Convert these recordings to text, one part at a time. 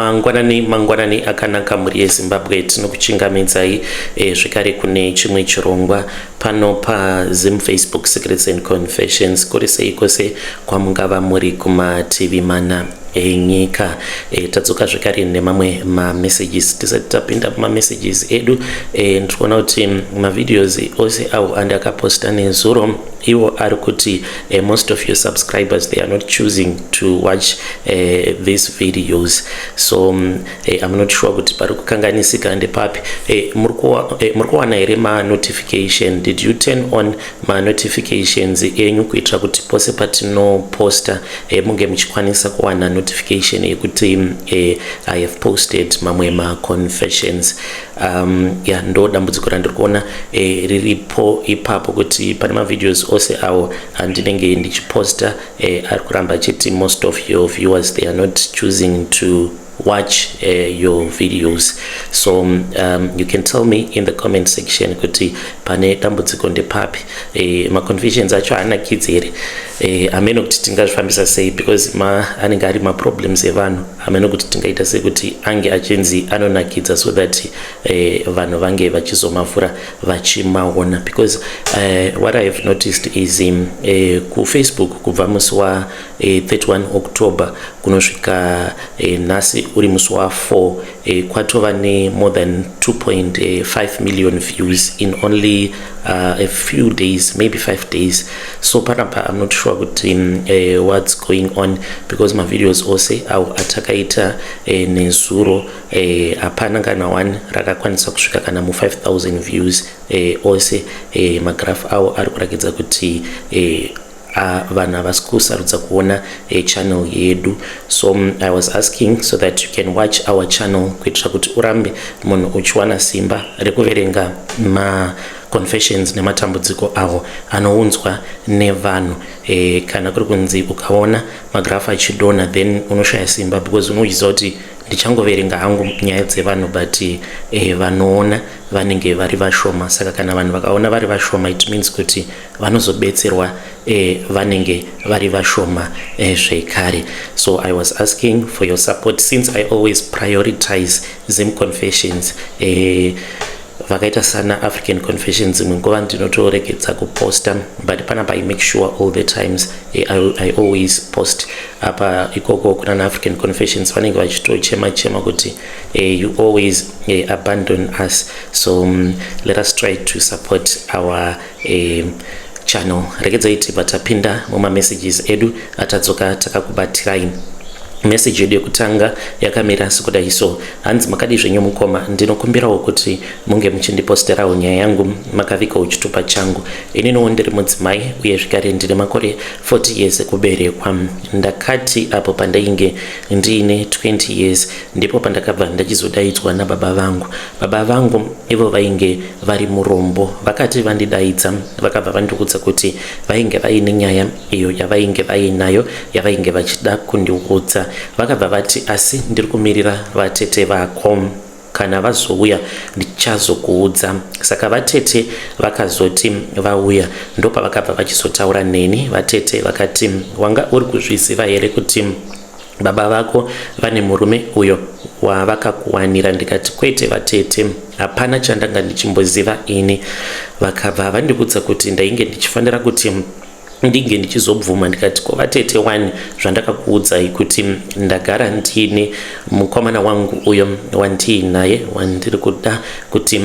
Mangwanani mangwanani akanaka mhuri yeZimbabwe, tinokuchingamidzai zvekare kune chimwe chirongwa pano paZim Facebook Secrets and Confessions. Kuri sei kwose kwamungava muri kumativi mana enyika? Tadzoka zvekare nemamwe mamessages. Tisati tapinda mumamessages edu, ndiri kuona kuti mavideos ose awo andakaposta nezuro iwo ari kuti most of your subscribers, they are not choosing to watch these videos. So I'm not sure kuti pari kukanganisika ndepapi. Muri kuwana here manotification? Did you turn on manotifications enyu kuitira kuti pose patinoposta munge muchikwanisa kuwana notification yekuti I have posted mamwe maconfessions? Ya, ndo dambudziko randiri kuona riripo ipapo, kuti pane mavideos ose awo andinenge ndichiposta ari kuramba achiti most of your viewers, they are not choosing to watch your videos. So you can tell me in the comment section kuti pane dambudziko ndepapi. Maconfessions acho haanakidzi here? Hameno kuti tingazvifambisa sei, because ma anenge ari maproblems evanhu. Hameno kuti tingaita sei kuti ange achinzi anonakidza, so that vanhu vange vachizomavhura vachimaona, because what I have noticed is kuFacebook kubva musi wa 31 October kunosvika nhasi uri musi wa4, kwatova nemore than 2.5 million views in only a few days, maybe 5 days. So panapa I'm not sure kuti what's going on, because mavideos ose awo atakaita nezuro, hapana kana one rakakwanisa kusvika kana mu5000 views. Ose magraph awo ari kurakidza kuti vanhu havasi kusarudza kuona channel yedu. So I was asking so that you can watch our channel, kuitira kuti urambe munhu uchiwana simba rekuverenga maconfessions nematambudziko avo anounzwa nevanhu. Kana kuri kunzi ukaona magraph achidonha, then unoshaya simba, because unochiziva kuti ndichangoverenga hangu nyaya dzevanhu, but vanoona vanenge vari vashoma. Saka kana vanhu vakaona vari vashoma, it means kuti vanozobetserwa vanenge vari vashoma zvekare. So I was asking for your support, since I always prioritize Zim Confessions. Vakaita sana African Confessions, imwe nguva ndinotoregedza kuposta, but panapa I make sure all the times I always post. Apa ikoko kuna naAfrican Confessions vanenge vachitochema chema kuti you always abandon us. So let us try to support our channel. Regedzai tibva tapinda mumamessages edu atadzoka takakubatirai. Meseji yedu yekutanga yakamira sekudai so. Hanzi, "Makadi zvenyu mukoma? Ndinokumbirawo kuti munge muchindiposterawo nyaya yangu makavikawo chitupa changu. Ininiwo ndiri mudzimai uye zvikare ndine makore 40 years ekuberekwa. Ndakati apo pandainge ndiine 20 years, ndipo pandakabva ndachizodaidzwa nababa vangu. Baba vangu ivo vainge vari murombo. Vakati vandidaidza, vakabva vandiudza kuti vainge vaine nyaya iyo yavainge vainayo, yavainge vachida kundiudza. Vakabva vati, 'Asi ndiri kumirira vatete vako, kana vazouya ndichazokuudza.' Saka vatete vakazoti vauya, ndopavakabva vachizotaura neni. Vatete vakati, 'Wanga uri kuzviziva here kuti baba vako vane murume uyo wavakakuwanira?' Ndikati, 'Kwete vatete, hapana chandanga ndichimboziva ini.' Vakabva vandiudza kuti ndainge ndichifanira kuti ndinge ndichizobvuma. Ndikati, 'Ko vatete, wani zvandakakuudzai kuti ndagara ndiine mukomana wangu uyo wandiinaye, wandiri kuda kuti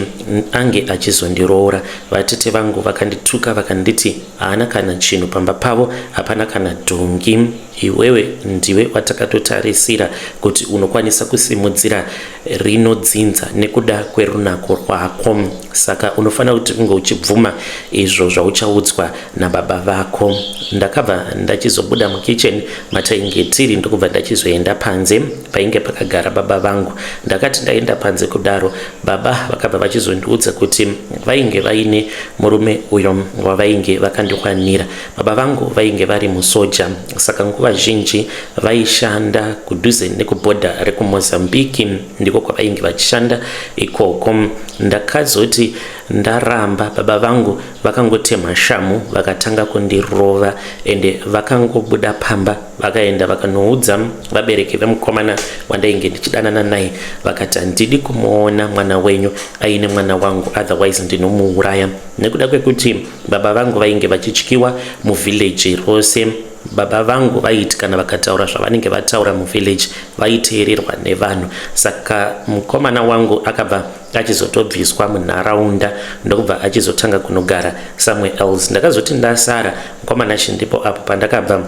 ange achizondiroora.' Vatete vangu vakandituka, vakanditi haana kana chinhu pamba pavo, hapana kana dhongi. Iwewe ndiwe watakatotarisira kuti unokwanisa kusimudzira rino dzinza nekuda kwerunako rwako, saka unofanira kuti unge uchibvuma izvo zvauchaudzwa nababa vako." Ndakabva ndachizobuda mukicheni matainge tiri, ndokubva ndachizoenda panze painge pakagara baba vangu. Ndakati ndaenda panze kudaro, baba vakabva vachizondiudza kuti vainge vaine murume uyo wavainge vakandiwanira. Baba vangu vainge vari musoja, saka nguva zhinji vaishanda kudhuze nekubhodha rekuMozambiki, ndiko kwavainge vachishanda ikoko. Ndakazoti Ndakazoti ndaramba, baba vangu vakangotemha shamhu vakatanga kundirova, ende vakangobuda pamba vakaenda vakanoudza vabereki vemukomana wandainge ndichidanana naye, vakati handidi kumuona mwana wenyu aine mwana wangu, otherwise ndinomuuraya. Nekuda kwekuti baba vangu vainge vachityiwa muvillage rose, baba vangu vaiti kana vakataura zvavanenge vataura muvillage vaiteererwa nevanhu. Saka mukomana wangu akabva achizotobviswa munharaunda, ndokubva achizotanga kunogara somewhere else. Ndakazoti ndasara, mukomana chi, ndipo apo pandakabva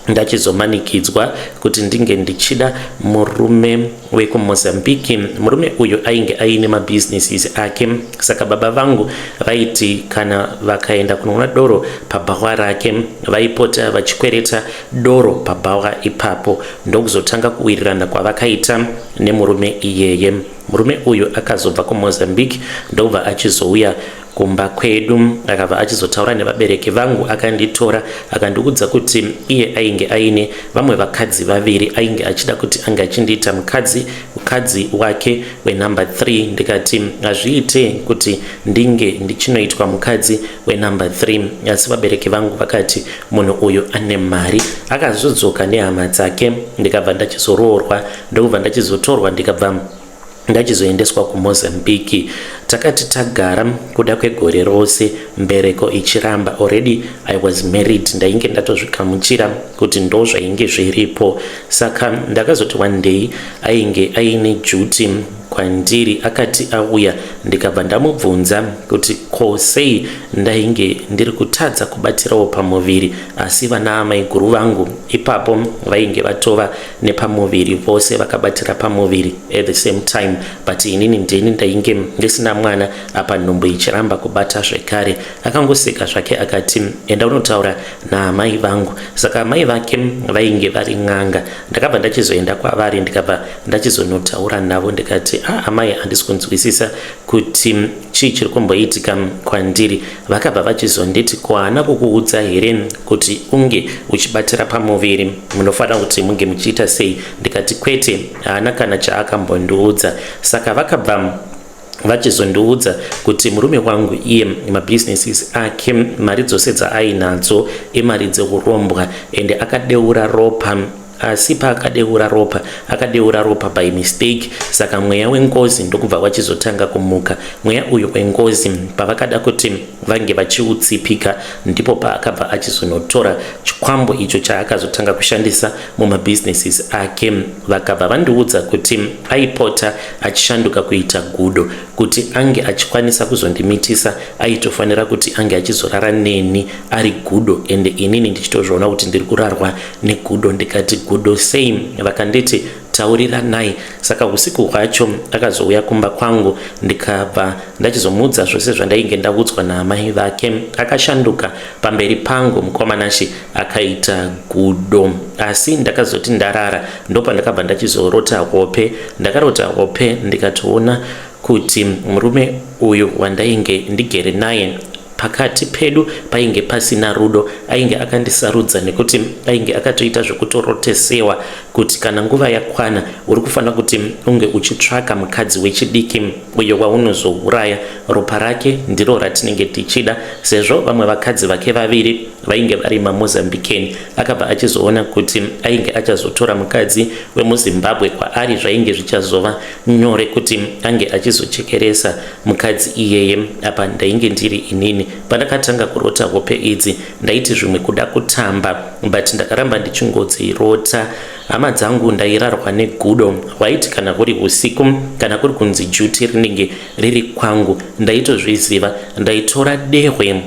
ndachizomanikidzwa kuti ndinge ndichida murume wekuMozambique. Murume uyu ainge aine mabusinesses ake, saka baba vangu vaiti kana vakaenda kunonwa doro pabhawa rake, vaipota vachikwereta doro pabhawa ipapo. Ndokuzotanga kuwirirana kwavakaita nemurume iyeye. Murume uyu akazobva kuMozambique, ndokubva achizouya kumba kwedu, akabva achizotaura nevabereki vangu, akanditora, akandiudza kuti iye ainge aine vamwe vakadzi vaviri, ainge achida kuti ange achindiita mukadzi wake wenumber 3. Ndikati hazviite kuti ndinge ndichinoitwa mukadzi wenumber 3, asi vabereki vangu vakati munhu uyu ane mari. Akazodzoka nehama dzake, ndikabva ndachizoroorwa, ndokubva ndachizotorwa, ndikabva ndachizoendeswa kuMozambique. Takati tagara kuda kwegore rose, mbereko ichiramba. Already I was married, ndainge ndatozvikamuchira kuti ndo zvainge zviripo. Saka ndakazoti one day ainge aine duty kwandiri, akati auya, ndikabva ndamubvunza kuti ko sei ndainge ndiri kutadza kubatirawo pamuviri, asi vana amaiguru vangu ipapo vainge vatova nepamuviri, vose vakabatira pamuviri at the same time, but inini ndini ndainge ndisina mwana, apa nhumbu ichiramba kubata zvekare. Akangoseka zvake, akati enda unotaura naamai vangu. Saka amai vake vainge vari n'anga. Ndakabva ndachizoenda kwavari, ndikabva ndachizonotaura navo, ndikati, "A ah, amai, handisi kunzwisisa kuti chii chiri kumboitika kwandiri." Vakabva vachizonditi, "Kwana kukuudza here kuti unge uchibatira pamuviri munofanira kuti munge muchiita sei?" Ndikati, "Kwete, haana kana chaakambondiudza." Saka vakabva vachizondiudza kuti murume wangu iye mabusinesses ake, mari dzose dzaainadzo imari dzeurombwa, ende akadeura ropa, asi paakadeura ropa, akadeura ropa by mistake. Saka mweya wengozi ndokubva wachizotanga kumuka. Mweya uyu wengozi, pavakada kuti vange vachiutsipika, ndipo paakabva achizonotora chikwambo icho chaakazotanga kushandisa mumabusinesses ake. Vakabva vandiudza kuti aipota achishanduka kuita gudo. Kuti ange achikwanisa kuzondimitisa, aitofanira kuti ange achizorara neni ari gudo, ende inini ndichitozviona kuti ndiri kurarwa negudo. Ndikati, "Gudo sei?" Vakanditi, "Tauriranai." Saka usiku hwacho akazouya kumba kwangu, ndikabva ndachizomuudza zvose zvandainge ndaudzwa naamai vake. Akashanduka pamberi pangu, mukomanashi, akaita gudo. Asi ndakazoti ndarara, ndopandakabva ndachizorota hope. Ndakarota hope, ndikatoona kuti murume uyu wandainge ndigere naye, pakati pedu painge pasina rudo. Ainge akandisarudza nekuti ainge akatoita zvekutorotesewa kuti kana nguva yakwana, uri kufanira kuti unge uchitsvaka mukadzi wechidiki uyo waunozouraya, ropa rake ndiro ratinenge tichida. Sezvo vamwe vakadzi vake vaviri vainge vari maMozambican, akabva achizoona kuti ainge achazotora mukadzi wemuZimbabwe kwaari, zvainge zvichazova nyore kuti ange achizochekeresa mukadzi iyeye. Apa ndainge ndiri inini. Pandakatanga kurota hope idzi, ndaiti zvimwe kuda kutamba, but ndakaramba ndichingodzirota. Hama dzangu, ndairarwa negudo. Waiti kana kuri usiku, kana kuri kunzi duty rinenge riri kwangu, ndaitozviziva. Ndaitora dehwe,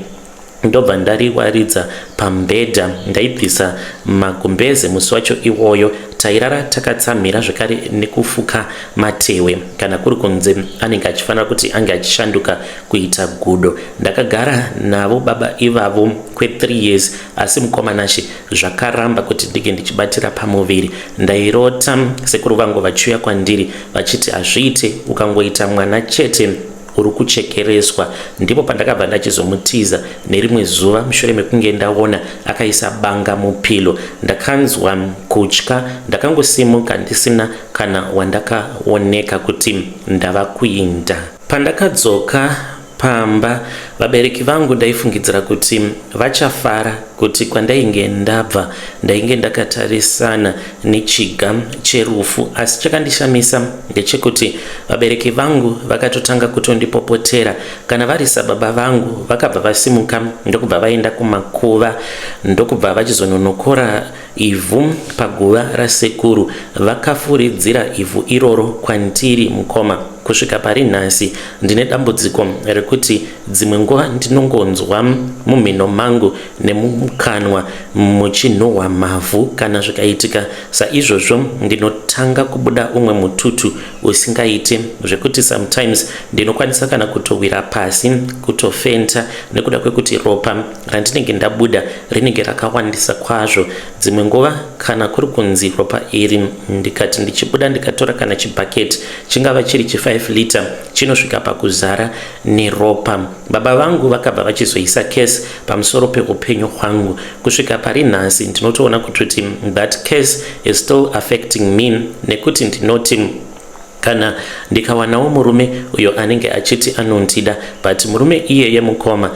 ndobva ndariwaridza pambedha. Ndaibvisa magumbeze musi wacho iwoyo, tairara takatsamhira zvekare nekufuka matehwe. Kana kuri kunze anenge achifanira kuti ange achishanduka kuita gudo. Ndakagara navo baba ivavo kwe3 years, asi mukomanashi, zvakaramba kuti ndinge ndichibatira pamuviri. Ndairota sekuru vangu vachiuya kwandiri vachiti, "Hazviite, ukangoita mwana chete uri kuchekereswa." Ndipo pandakabva ndachizomutiza nerimwe zuva mushure mekunge ndaona akaisa banga mupillow. Ndakanzwa kutya, ndakangosimuka ndisina kana wandakaoneka kuti ndava kuinda. Pandakadzoka. Pamba vabereki vangu ndaifungidzira kuti vachafara kuti kwandainge ndabva ndainge ndakatarisana nechiga cherufu, asi chakandishamisa ndechekuti vabereki vangu vakatotanga kutondipopotera. Kana vari sababa vangu vakabva vasimuka ndokubva vaenda kumakuva ndokubva vachizononokora ivhu paguva rasekuru, vakafuridzira ivhu iroro kwandiri mukoma. Kusvika pari nhasi ndine dambudziko rekuti dzimwe nguva ndinongonzwa mumhino mangu nemukanwa muchinhuhwa mavhu. Kana zvikaitika saizvozvo ndinotanga kubuda umwe mututu usingaiti zvekuti sometimes ndinokwanisa kana kutowira pasi kutofenta nekuda kwekuti ropa randinenge ndabuda rinenge rakawandisa kwazvo. Dzimwe nguva kana kuri kunzi ropa iri ndikati ndichibuda ndikatora kana chibhaketi chingava chiri chi5 liter chinosvika pakuzara neropa. Baba vangu vakabva vachizoisa case pamusoro peupenyu hwangu. Kusvika pari nhasi ndinotoona kutoti that case is still affecting me nekuti ndinoti kana ndikawanawo murume uyo anenge achiti anondida, but murume iyeye mukoma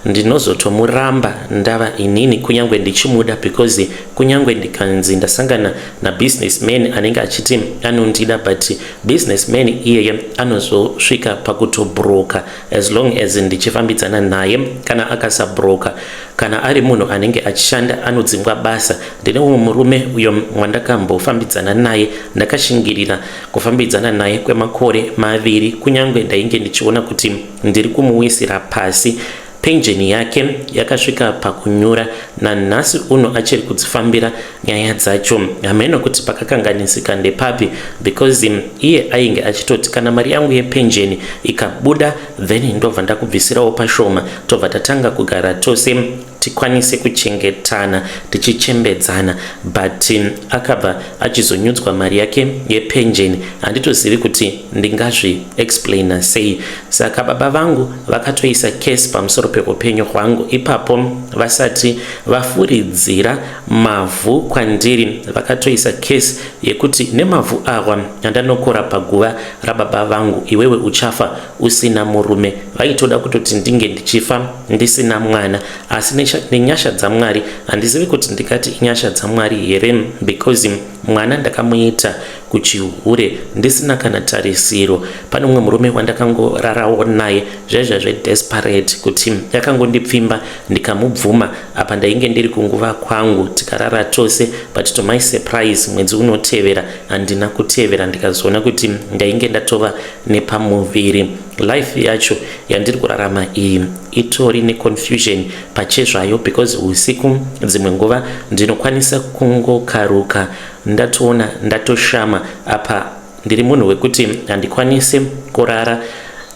ndinozotomuramba ndava inini kunyange ndichimuda, because kunyange ndikanzi ndasangana nabusinessman anenge achiti anondida, but businessman iyeye anozosvika pakutobroka as long as ndichifambidzana naye. Kana akasabroka, kana ari munhu anenge achishanda, anodzingwa basa. Ndine umwe murume uyo wandakambofambidzana naye, ndakashingirira kufambidzana naye kwemakore 2 kunyange ndainge ndichiona kuti ndiri kumuwisira pasi. Penjeni yake yakasvika pakunyura, nanhasi uno achiri kudzifambira nyaya dzacho. Hameno kuti pakakanganisika ndepapi, because iye ainge achitoti kana mari yangu yepenjeni ikabuda, then ndobva ndakubvisirawo pashoma, tobva tatanga kugara tose tikwanise kuchengetana tichichembedzana. But akabva achizonyudzwa mari yake yepenjeni. Handitozivi kuti ndingazviexplaina sei. Saka baba vangu vakatoisa case pamusoro peupenyu hwangu ipapo. Vasati vafuridzira mavhu kwandiri, vakatoisa case yekuti nemavhu awa andanokora paguva rababa vangu, iwewe uchafa usina murume. Vaitoda kutoti ndinge ndichifa ndisina mwana, asi nenyasha dzaMwari, handizivi kuti ndingati inyasha dzaMwari here, because mwana ndakamuita kuchihure ndisina kana tarisiro. Pane umwe murume wandakangorarawo naye zvaizva zvedesperate, kuti akangondipfimba ndikamubvuma. Apa ndainge ndiri kunguva kwangu, tikarara tose, but to my surprise mwedzi unotevera handina kutevera, ndikazoona kuti ndainge ndatova nepamuviri. Life yacho yandiri kurarama iyi itori neconfusion pachezvayo, because usiku dzimwe nguva ndinokwanisa kungokaruka ndatoona ndatoshama. Apa ndiri munhu wekuti handikwanisi kurara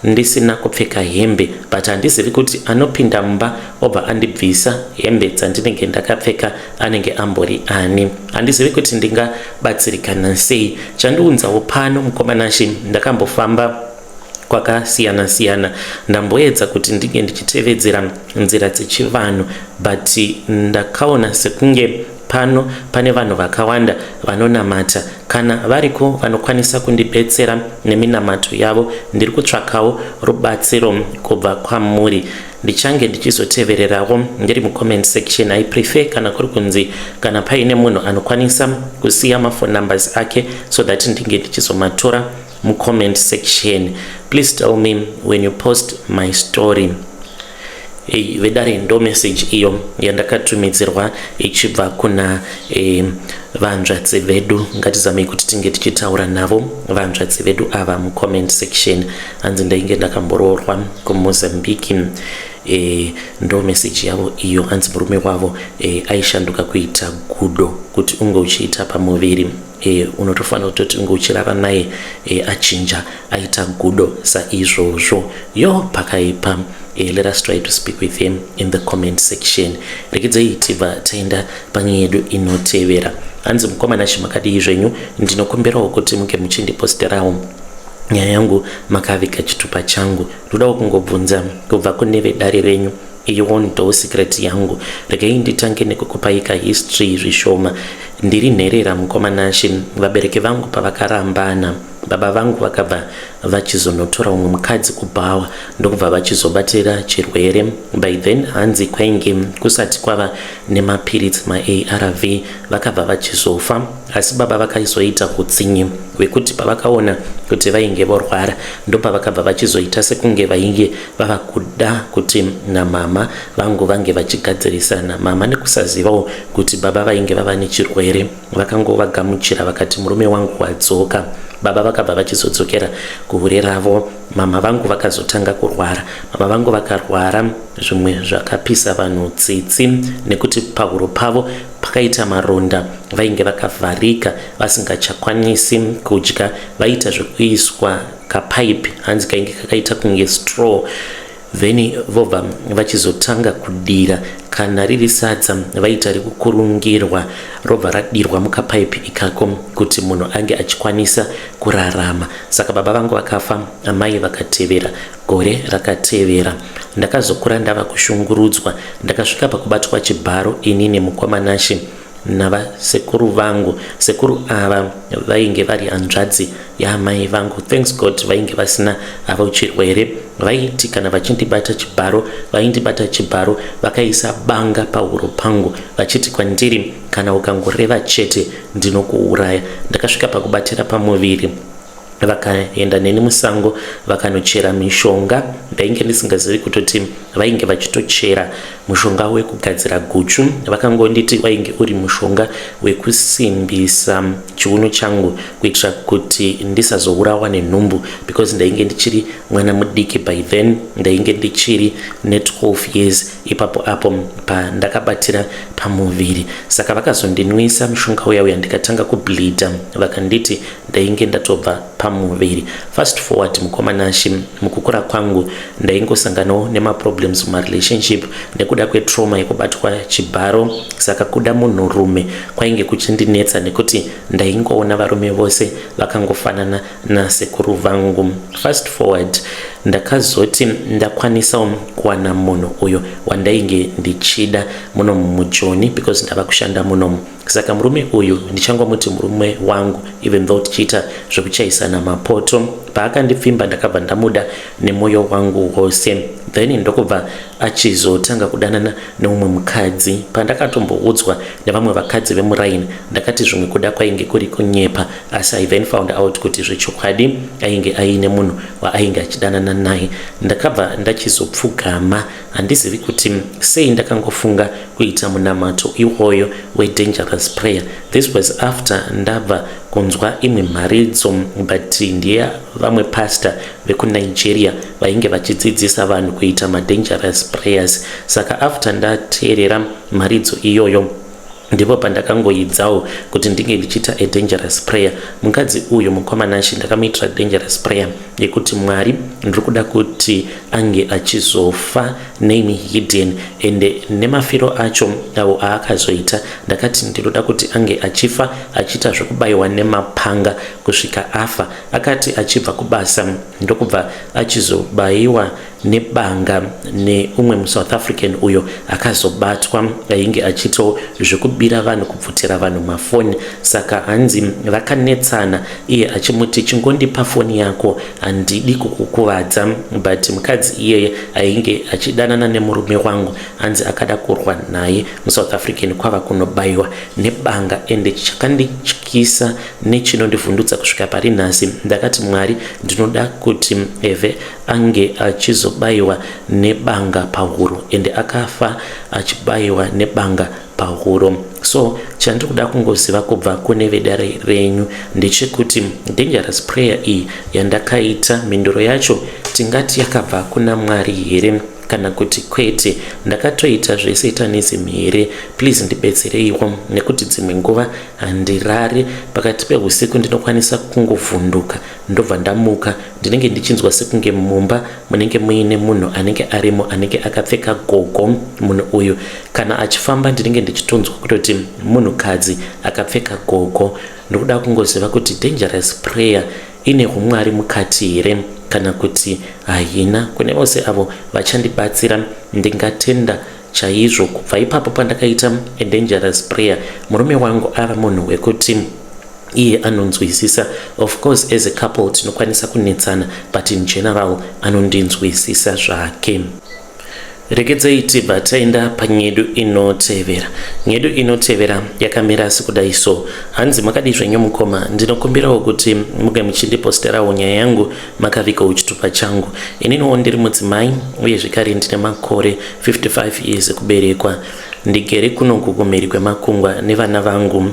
ndisina kupfeka hembe, but handizivi kuti anopinda mumba obva andibvisa hembe dzandinenge ndakapfeka anenge ambori ani. Handizivi kuti ndingabatsirikana sei. Chandiunzawo pano, mukoma Nashe, ndakambofamba kwakasiyana siyana, ndamboedza kuti ndinge ndichitevedzera nzira dzechivanhu, but ndakaona sekunge pano pane vanhu vakawanda vanonamata. Kana variko vanokwanisa kundibetsera neminamato yavo, ndiri kutsvakawo rubatsiro kubva kwamuri. Ndichange ndichizotevererawo ndiri mucomment section. I prefer kana kuri kunzi kana paine munhu anokwanisa kusiya maphone numbers ake so that ndinge ndichizomatora mucomment section. Please tell me when you post my story. Ei, vedare, ndo message iyo yandakatumidzirwa ichibva kuna vanzvadzi vedu. Ngatizamei kuti tinge tichitaura navo vanzvadzi vedu ava mucomment section. Hanzi ndainge ndakamboroorwa kuMozambique. Ndo message yavo iyo. Hanzi murume wavo aishanduka kuita gudo. Kuti unge uchiita pamuviri, unotofanira kutoti unge uchirara naye achinja aita gudo saizvozvo. Yo, pakaipa. Let us try to speak with him in the comment section. Rekedzei tibva taenda panyaya yedu inotevera. Hanzi, mukoma Nashe, makadii zvenyu? Ndinokumbirawo kuti muke muchindiposterawo nyaya yangu makaviga chitupa changu. Ndodawo kungobvunza kubva kune vedare renyu. Iyiwo ndo secret yangu. Regai nditange nekukupai kahistory zvishoma. Ndiri nherera, mukoma Nashe. Vabereki vangu pavakarambana Baba vangu vakabva vachizonotora umwe mukadzi kubhawa ndokubva vachizobatira chirwere. By then hanzi kwainge kusati kwava nemapiritsi maARV, vakabva vachizofa. Asi baba vakazoita hutsinye hwekuti pavakaona kuti vainge vorwara ndopavakabva vachizoita sekunge vainge vava kuda kuti namama vangu vange vachigadzirisana. Mama nekusazivawo kuti baba vainge vava nechirwere vakangovagamuchira vakati murume wangu wadzoka. Baba vakabva vachizodzokera kuhure ravo. Mama vangu vakazotanga kurwara. Mama vangu vakarwara zvimwe zvakapisa vanhu tsitsi nekuti pahuro pavo pakaita maronda, vainge vakavharika vasingachakwanisi kudya, vaiita zvekuiswa kapaipi hanzi kainge kakaita kunge straw, then vobva vachizotanga kudira kana riri sadza vaita rekukurungirwa robva radirwa mukapaipi ikako kuti munhu ange achikwanisa kurarama. Saka baba vangu vakafa, amai vakatevera gore rakatevera. Ndakazokura ndava kushungurudzwa, ndakasvika pakubatwa chibharo inini mukoma Nashe navasekuru vangu. Sekuru ava vainge vari hanzvadzi yaamai vangu. Thanks God vainge vasina havo chirwere. Vaiti kana vachindibata chibharo, vaindibata chibharo vakaisa banga pahuro pangu vachiti kwandiri kana ukangoreva chete ndinokuuraya. Ndakasvika pakubatira pamuviri. Vakaenda neni musango vakanochera mishonga. Ndainge ndisingazivi kutoti vainge vachitochera mushonga wekugadzira guchu. Vakangonditi wainge uri mushonga wekusimbisa chiuno changu kuitira kuti ndisazourawa nenhumbu because ndainge ndichiri mwana mudiki by then, ndainge ndichiri ne12 years ipapo apo pandakabatira pamuviri. Saka vakazondinwisa mushonga uya uya ndikatanga kubleeda, vakanditi ndainge ndatobva pamuviri. Fast forward mukoma Nashe, mukukura kwangu ndaingosanganawo nemaproblems mumarelationship nekuda kwetrauma yekubatwa chibharo. Saka kuda munhurume kwainge kuchindinetsa nekuti ndaingoona varume vose vakangofanana nasekuru vangu. Fast forward ndakazoti ndakwanisawo kuwana munhu uyo wandainge ndichida munomu muJoni because ndava kushanda munomu. Saka murume uyu ndichangomuti murume wangu even though tichiita zvekuchaisana mapoto. Paakandipfimba ndakabva ndamuda nemwoyo wangu wose, then ndokubva achizotanga kudanana neumwe mukadzi. Pandakatomboudzwa nevamwe vakadzi vemuraini ndakati zvimwe kuda kwainge kuri kunyepa, asi I then found out kuti zvechokwadi ainge aine munhu waainge achidanana naye. Ndakabva ndachizopfugama, handizivi kuti sei ndakangofunga kuita munamato iwoyo wedangerous prayer. This was after ndabva kunzwa imwe mharidzo, but ndiye vamwe pastor vekuNigeria vainge vachidzidzisa vanhu kuita madangerous prayers. Saka after ndateerera mharidzo iyoyo ndipo pandakangoidzawo kuti ndinge ndichiita a dangerous prayer. Mukadzi uyu mukoma Nashe ndakamuitira dangerous prayer yekuti Mwari ndiri kuda kuti ange achizofa name hidden, ende nemafiro acho awo aakazoita ndakati ndinoda kuti ange achifa achiita zvekubayiwa nemapanga kusvika afa. Akati achibva kubasa ndokubva achizobayiwa nebanga neumwe muSouth African uyo akazobatwa ainge achiitawo zvekubira vanhu, kubvutira vanhu mafoni. Saka hanzi vakanetsana, iye achimuti chingondipa foni yako handidi kukukuvadza, but mukadzi iyeye ainge achidanana nemurume wangu hanzi akada kurwa naye muSouth African kwava kunobayiwa nebanga. Ende chakandityisa nechinondivhundutsa kusvika pari nhasi, ndakati Mwari ndinoda kuti Eve ange achizobayiwa nebanga pahuro, ende akafa achibayiwa nebanga pahuro. So chandiri kuda kungoziva kubva kune vedare renyu ndechekuti dangerous prayer iyi yandakaita, mhinduro yacho tingati yakabva kuna Mwari here kana kuti kwete? Ndakatoita zvesatanism here? Please ndibetsereiwo nekuti dzimwe nguva handirari pakati peusiku, ndinokwanisa kungovhunduka ndobva ndamuka. Ndinenge ndichinzwa sekunge mumba munenge muine munhu anenge arimo anenge akapfeka gogo. Munhu uyu kana achifamba ndinenge ndichitonzwa kutoti munhukadzi akapfeka gogo. Ndikuda kungoziva kuti dangerous prayer ine humwari mukati here kana kuti haina. Kune vose avo vachandibatsira ndingatenda chaizvo. Kubva ipapo pandakaita a dangerous prayer, murume wangu ava munhu wekuti Iye anonzwisisa. Of course, as a couple tinokwanisa kunetsana, but in general anondinzwisisa zvake. Regedzei tibva taenda panyedu inotevera. Nyedu inotevera yakamira sekudai so. Hanzi, "Makadii zvenyu mukoma? Ndinokumbirawo kuti muge muchindiposterawo nyaya yangu makavigawo chitupa changu. Ininiwo ndiri mudzimai uye zvekare ndine makore 55 years ekuberekwa. Ndigere kunoku kumhiri kwemakungwa nevana vangu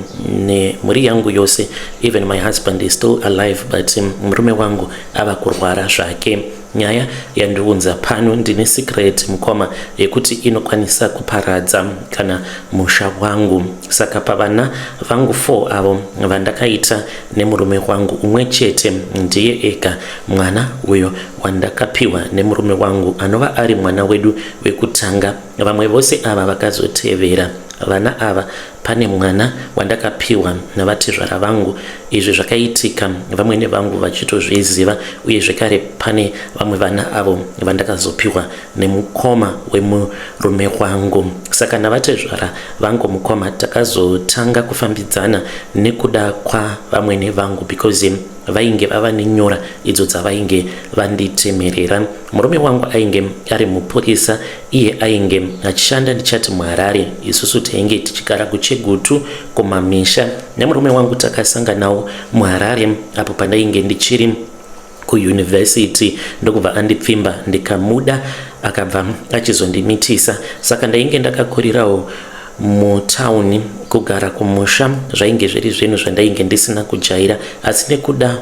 nemhuri yangu yose. Even my husband is still alive, but murume wangu ava kurwara zvake. Nyaya yandiunza pano, ndine secret, mukoma, yekuti inokwanisa kuparadza kana musha wangu. Saka pavana vangu 4 avo vandakaita nemurume wangu, umwe chete ndiye ega mwana uyo wandakapiwa nemurume wangu, anova ari mwana wedu wekutanga. Vamwe vose ava vakazotevera. Vana ava, pane mwana wandakapiwa navatezvara vangu. Izvi zvakaitika vamwene vangu vachitozviziva. Uye zvekare pane vamwe vana avo vandakazopiwa nemukoma wemurume wangu. Saka navatezvara vangu, mukoma, takazotanga kufambidzana nekuda kwavamwene vangu because vainge vava nenyora idzo dzavainge vanditemerera. Murume wangu ainge ari mupurisa. Iye ainge achishanda, ndichati muHarare. Isusu tainge tichigara kuChegutu kumamisha. Nemurume wangu takasanganawo muHarare apo pandainge ndichiri kuyunivhesiti, ndokubva andipfimba ndikamuda, akabva achizondimitisa. Saka ndainge ndakakurirawo mutauni. Kugara kumusha zvainge zviri zvinhu zvandainge ndisina kujaira, asi nekuda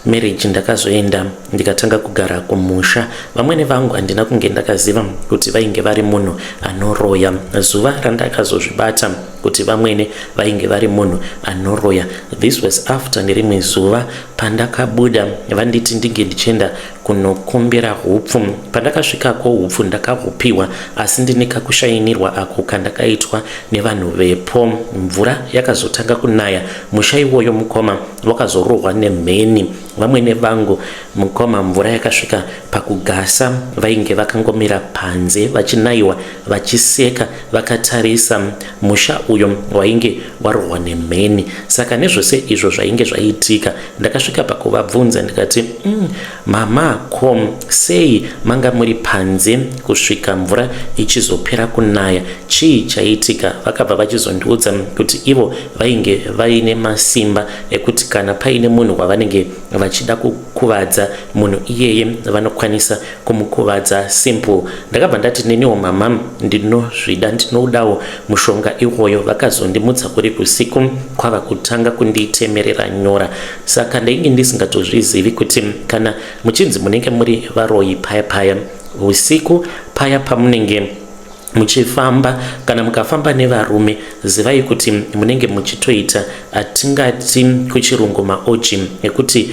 marriage ndakazoenda ndikatanga kugara kumusha. Vamwene vangu handina kunge ndakaziva kuti vainge vari munhu anoroya. Zuva randakazozvibata kuti vamwene vainge vari munhu anoroya, this was after nerimwe zuva pandakabuda vanditi ndinge ndichienda kunokumbira hupfu. Pandakasvikako, hupfu ndakahupiwa, asi ndine kakushainirwa ako kandakaitwa nevanhu vepo. Mvura yakazotanga kunaya. Musha iwoyo, mukoma, wakazorohwa nemheni. Vamwene vangu, mukoma, mvura yakasvika pakugasa. Vainge vakangomira panze vachinayiwa, vachiseka vakatarisa musha uyo wainge warohwa nemheni. Saka nezvose izvo zvainge zvaitika, ndakasvika pakuvabvunza ndikati, Mama, ko sei manga muri panze kusvika mvura ichizopera kunaya? Chii chaitika?" Vakabva vachizondiudza kuti ivo vainge vaine masimba ekuti kana paine munhu wavanenge vachida kukuvadza, munhu iyeye vanokwanisa kumukuvadza simple. Ndakabva ndati, "Neniwo mama ndinozvida, ndinodawo mushonga iwoyo." Vakazondimutsa kuri kusiku, kwava kutanga kunditemerera nyora. Saka ndainge ndisingatozvizivi kuti kana muchinzi munenge muri varoyi, paya paya usiku paya pamunenge muchifamba, kana mukafamba nevarume, zivai kuti munenge muchitoita atingati kuchirungu maorgy, ekuti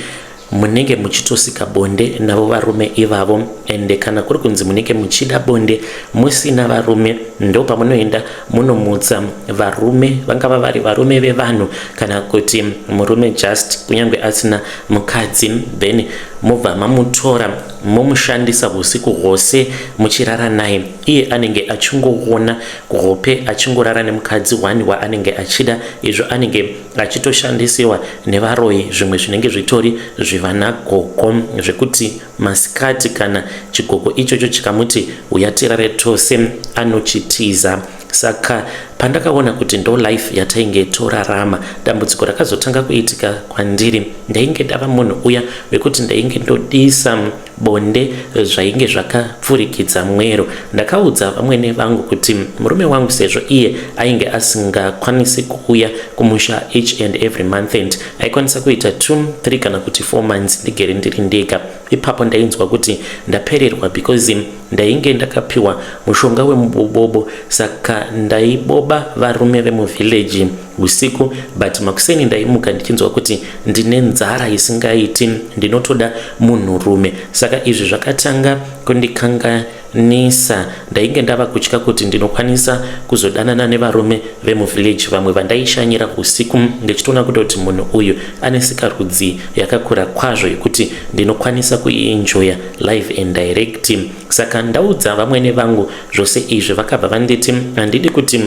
munenge muchitosika bonde navo varume ivavo. Ende kana kuri kunzi munenge muchida bonde musina varume, ndo pamunoenda munomutsa varume, vangava vari varume vevanhu kana kuti murume just kunyange asina mukadzi, then mobva mamutora, momushandisa usiku hwose muchirara naye. Iye anenge achingoona kuhope achingorara nemukadzi one waanenge achida, izvo anenge achitoshandisiwa nevaroyi. Zvimwe zvinenge zvitori zvivana gogo, zvekuti masikati kana chigogo ichocho chikamuti, "Uya tirare tose," anochitiza. Saka pandakaona kuti ndo life yatainge torarama, dambudziko rakazotanga kuitika kwandiri. Ndainge ndava munhu uya wekuti ndainge ndodisa bonde zvainge zvakapfurikidza mwero. Ndakaudza vamwene vangu kuti murume wangu, sezvo iye ainge asingakwanisi kuuya kumusha each and every month and aikwanisa kuita 2, 3 kana kuti 4 months ndigere ndiri ndega, ipapo ndainzwa kuti ndapererwa because ndainge ndakapiwa mushonga wemubobobo. Saka ndaiboba varume vemuvhileji usiku, but makuseni ndaimuka ndichinzwa kuti ndine nzara isingaiti, ndinotoda munhurume. Saka izvi zvakatanga kundikanganisa. Ndainge ndava kutya kuti ndinokwanisa kuzodanana nevarume vemuvhileji vamwe vandaishanyira usiku, ndichitoona kutoti munhu uyu ane sikarudzi yakakura kwazvo yekuti ndinokwanisa kuienjoya live and direct. Saka ndaudza vamwene vangu zvose izvi, vakabva vanditi handidi kuti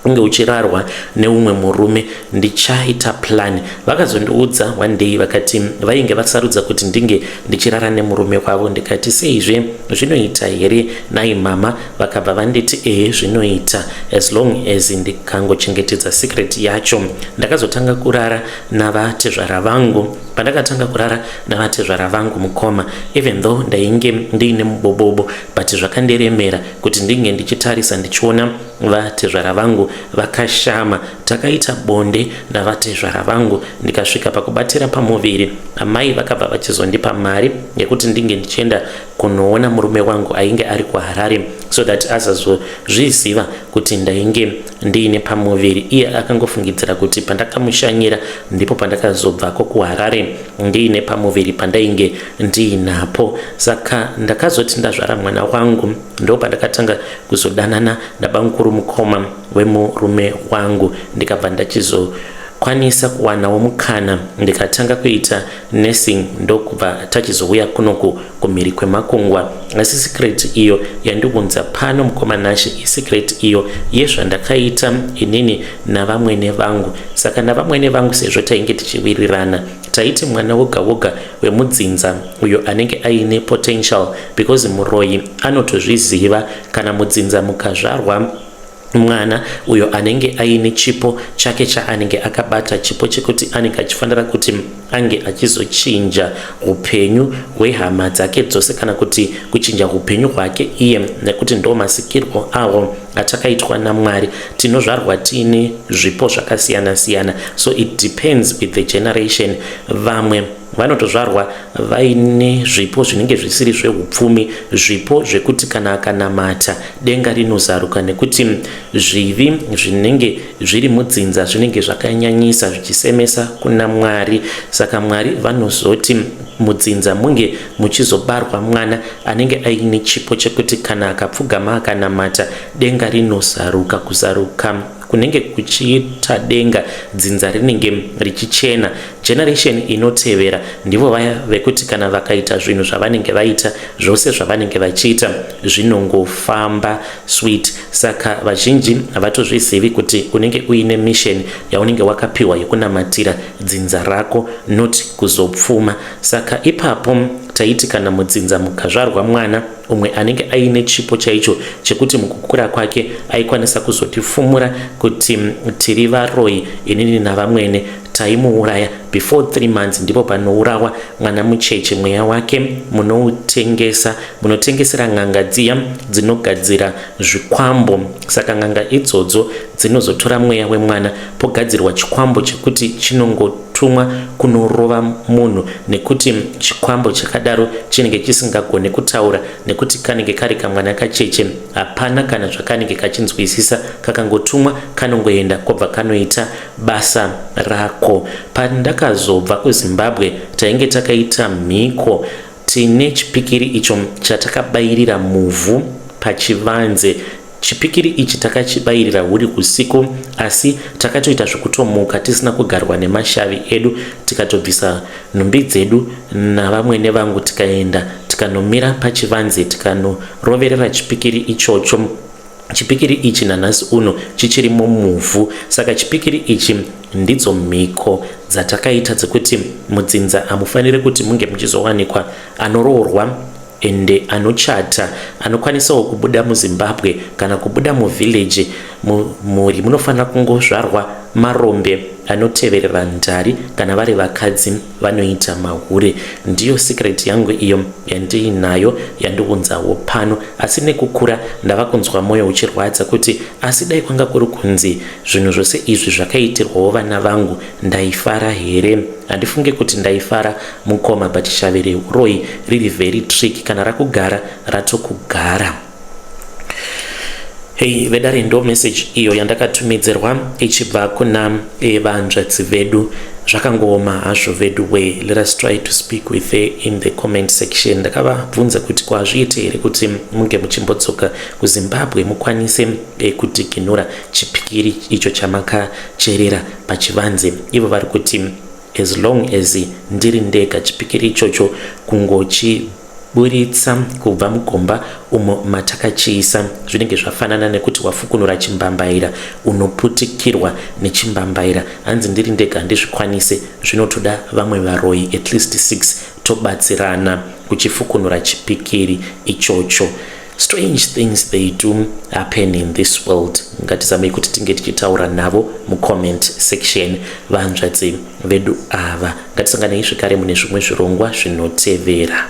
Unge uchirarwa neumwe murume, ndichaita plan. Vakazondiudza one day, vakati vainge vasarudza kuti ndinge ndichirara nemurume wavo. Ndikati, "Seizve zvinoita here nai mama?" Vakabva vanditi, "Ehe, zvinoita as long as ndikangochengetedza secret yacho." Ndakazotanga kurara navatezvara vangu. Pandakatanga kurara navatezvara vangu, mukoma, even though ndainge ndiine mubobobo, but zvakandiremera kuti ndinge ndichitarisa, ndichiona vatezvara vangu vakashama. Takaita bonde navatezvara vangu, ndikasvika pakubatira pamuviri. Amai vakabva vachizondipa mari yekuti ndinge ndichienda kunoona murume wangu ainge ari kuHarare, so that azazozviziva kuti ndainge ndiine pamuviri. Iye akangofungidzira kuti pandakamushanyira ndipo pandakazobvako kuHarare ndiine pamuviri pandainge ndiinapo. Saka ndakazoti ndazvara mwana wangu, ndo pandakatanga kuzodanana nabamukuru, mukoma wemurume wangu. Ndikabva ndachizokwanisa kuwanawo mukana, ndikatanga kuita nursing, ndokubva tachizouya kunoku kumhiri kwemakungwa. Asi secret iyo yandiunza pano, mukoma Nashe, isecret iyo yezvandakaita inini navamwene vangu. Saka navamwene vangu, sezvo tainge tichiwirirana, taiti mwana woga woga wemudzinza uyo anenge aine potential, because muroyi anotozviziva kana mudzinza mukazvarwa mwana uyo anenge aine chipo chake chaanenge akabata, chipo chekuti anenge achifanira kuti ange achizochinja upenyu hwehama dzake dzose kana kuti kuchinja upenyu hwake iye, nekuti ndo masikirwo awo atakaitwa naMwari. Tinozvarwa tiine zvipo zvakasiyana-siyana, so it depends with the generation. Vamwe vanotozvarwa vaine zvipo zvinenge zvisiri zveupfumi, zvipo zvekuti kana akanamata denga rinozaruka, nekuti zvivi zvinenge zviri mudzinza zvinenge zvakanyanyisa, zvichisemesa kuna Mwari. Saka Mwari vanozoti mudzinza munge muchizobarwa mwana anenge aine chipo chekuti kana akapfugama akanamata denga rinozaruka. Kuzaruka kunenge kuchiita denga, dzinza rinenge richichena. Generation inotevera ndivo vaya vekuti kana vakaita zvinhu zvavanenge vaita, zvose zvavanenge vachiita zvinongofamba sweet. Saka vazhinji havatozvizivi kuti unenge uine mission yaunenge wakapiwa yekunamatira dzinza rako, not kuzopfuma. Saka ipapo taiti kana mudzinza mukazvarwa mwana umwe anenge aine chipo chaicho chekuti mukukura kwake aikwanisa kuzotifumura kuti tiri varoi inini navamwene, taimuuraya before 3 months. Ndipo panourawa mwana mucheche, mweya wake munoutengesa, munotengesera n'anga dziya dzinogadzira zvikwambo. Saka n'anga idzodzo dzinozotora mweya wemwana, pogadzirwa chikwambo chekuti chinongotumwa kunorova munhu, nekuti chikwambo chakadaro chinenge chisingagone kutaura, nekuti kanenge kari kamwana kacheche, hapana kana zvakanenge kachinzwisisa. Kakangotumwa kanongoenda, kwobva kanoita basa rako. Pandakazobva kuZimbabwe, tainge takaita mhiko, tine chipikiri icho chatakabayirira muvhu pachivanze. Chipikiri ichi takachibayirira huri usiku, asi takatoita zvekutomuka tisina kugarwa nemashavi edu, tikatobvisa nhumbi dzedu navamwene vangu, tikaenda tikanomira pachivanze, tikanoroverera chipikiri ichocho. Chipikiri ichi nanhasi uno chichirimo muvhu. Saka chipikiri ichi ndidzo mhiko dzatakaita dzekuti mudzinza hamufaniri kuti munge muchizowanikwa anoroorwa ende anochata anokwanisawo kubuda muZimbabwe kana kubuda muvillage. Mumhuri munofanira kungozvarwa marombe anoteverera ndari, kana vari vakadzi vanoita mahure. Ndiyo secret yangu iyo yandiinayo yandiunzawo pano. Asi nekukura ndava kunzwa mwoyo uchirwadza kuti asi dai kwanga kuri kunzi zvinhu zvose izvi zvakaitirwawo vana vangu, ndaifara here? Handifunge kuti ndaifara, mukoma. But shavi reuroi riri very tricky, kana rakugara ratokugara. Hei vedare, ndo message iyo yandakatumidzirwa ichibva kuna vanzvadzi vedu. Zvakangooma hazvo vedu we. Let us try to speak with her in the comment section. Ndakavabvunza kuti kwazviite here kuti munge muchimbodzoka kuZimbabwe mukwanise kudhiginura chipikiri icho chamakacherera pachivanze. Ivo vari kuti as long as ndiri ndega, chipikiri ichocho kungochi Kuchiburitsa kubva mugomba umo matakachiisa zvinenge zvafanana nekuti wafukunura chimbambaira, unoputikirwa nechimbambaira. Hanzi ndiri ndega handizvikwanise, zvinotoda vamwe varoyi at least 6 tobatsirana kuchifukunura chipikiri ichocho. Strange things, they do happen in this world. Ngatizamei kuti tinge tichitaura navo mucomment section, vanzvadzi vedu ava. Ngatisanganei zvekare mune zvimwe zvirongwa zvinotevera.